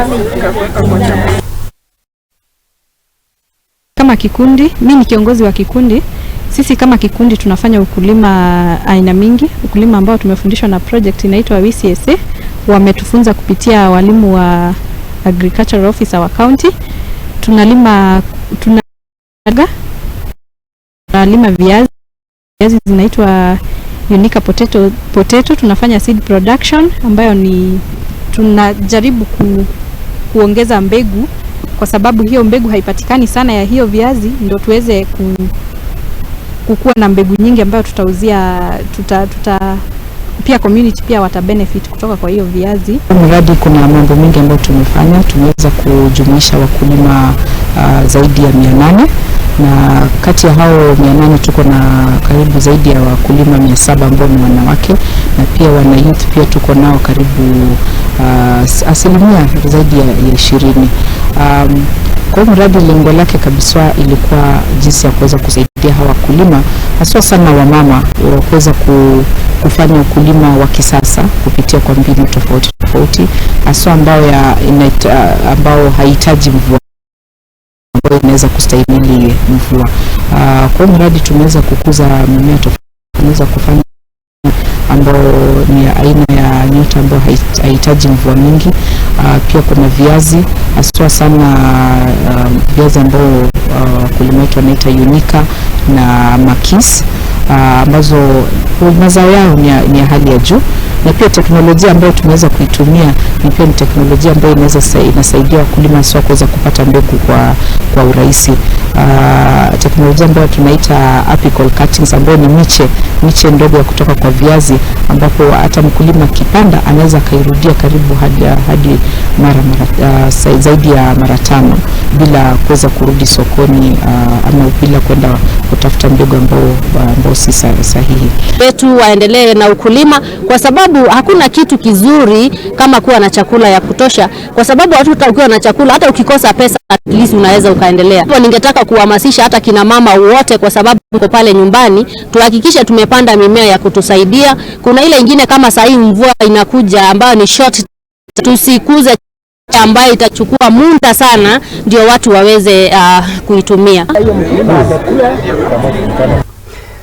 Nikakuweka kwa chakula. Kama kikundi, mi ni kiongozi wa kikundi. Sisi kama kikundi tunafanya ukulima aina mingi, ukulima ambao tumefundishwa na project inaitwa WCSA. Wametufunza kupitia walimu wa agricultural officer wa county. Tunalima viazi, viazi zinaitwa Unica potato. Tunafanya seed production ambayo ni tunajaribu kuongeza mbegu kwa sababu hiyo mbegu haipatikani sana ya hiyo viazi, ndo tuweze kukuwa na mbegu nyingi ambayo tutauzia tuta pia community pia wata benefit kutoka kwa hiyo viazi. Mradi kuna mambo mengi ambayo tumefanya. Tumeweza kujumuisha wakulima zaidi ya 800, na kati ya hao 800 tuko na karibu zaidi ya wakulima 700 ambao ni wanawake, na pia wana youth pia tuko nao karibu asilimia zaidi ya 20. Kwa hiyo mradi lengo lake kabisa ilikuwa jinsi ya kuweza kusaidia hawa wakulima, haswa sana wamama, wa kuweza kufanya ukulima wa kisasa kupitia kwa mbinu tofauti tofauti, haswa ambao haihitaji mvua, ambayo inaweza kustahimili mvua. Kwa hiyo mradi tumeweza kukuza mimea tofauti, tumeweza kufanya ambao ni aina ya nyota ambayo haihitaji mvua mingi. Pia kuna viazi, haswa sana viazi ambao wakulima wetu wanaita Unica na Makis, ambazo mazao yao ni ya hali ya juu, na pia teknolojia ambayo tumeweza kuitumia ni pia ni teknolojia ambayo inasaidia wakulima haswa kuweza kupata mbegu kwa urahisi. Teknolojia ambayo tunaita apical cuttings, ambayo ni miche ndogo ya kutoka kwa viazi, ambapo hata mkulima akipanda anaweza akairudia karibu hadi mara zaidi ya mara tano bila kuweza kurudi sokoni ama bila kwenda kutafuta mbegu ambao si sahihi. Wetu waendelee na ukulima kwa sababu hakuna kitu kizuri kama kuwa na chakula ya kutosha, kwa sababu hata ukiwa na chakula, hata ukikosa pesa, at least unaweza ukaendelea. Hivyo ningetaka kuhamasisha hata kina mama wote, kwa sababu tuko pale nyumbani, tuhakikishe tumepanda mimea ya kutusaidia. Kuna ile ingine kama saa hii mvua inakuja ambayo ni short, tusikuze ambayo itachukua muda sana ndio watu waweze kuitumia.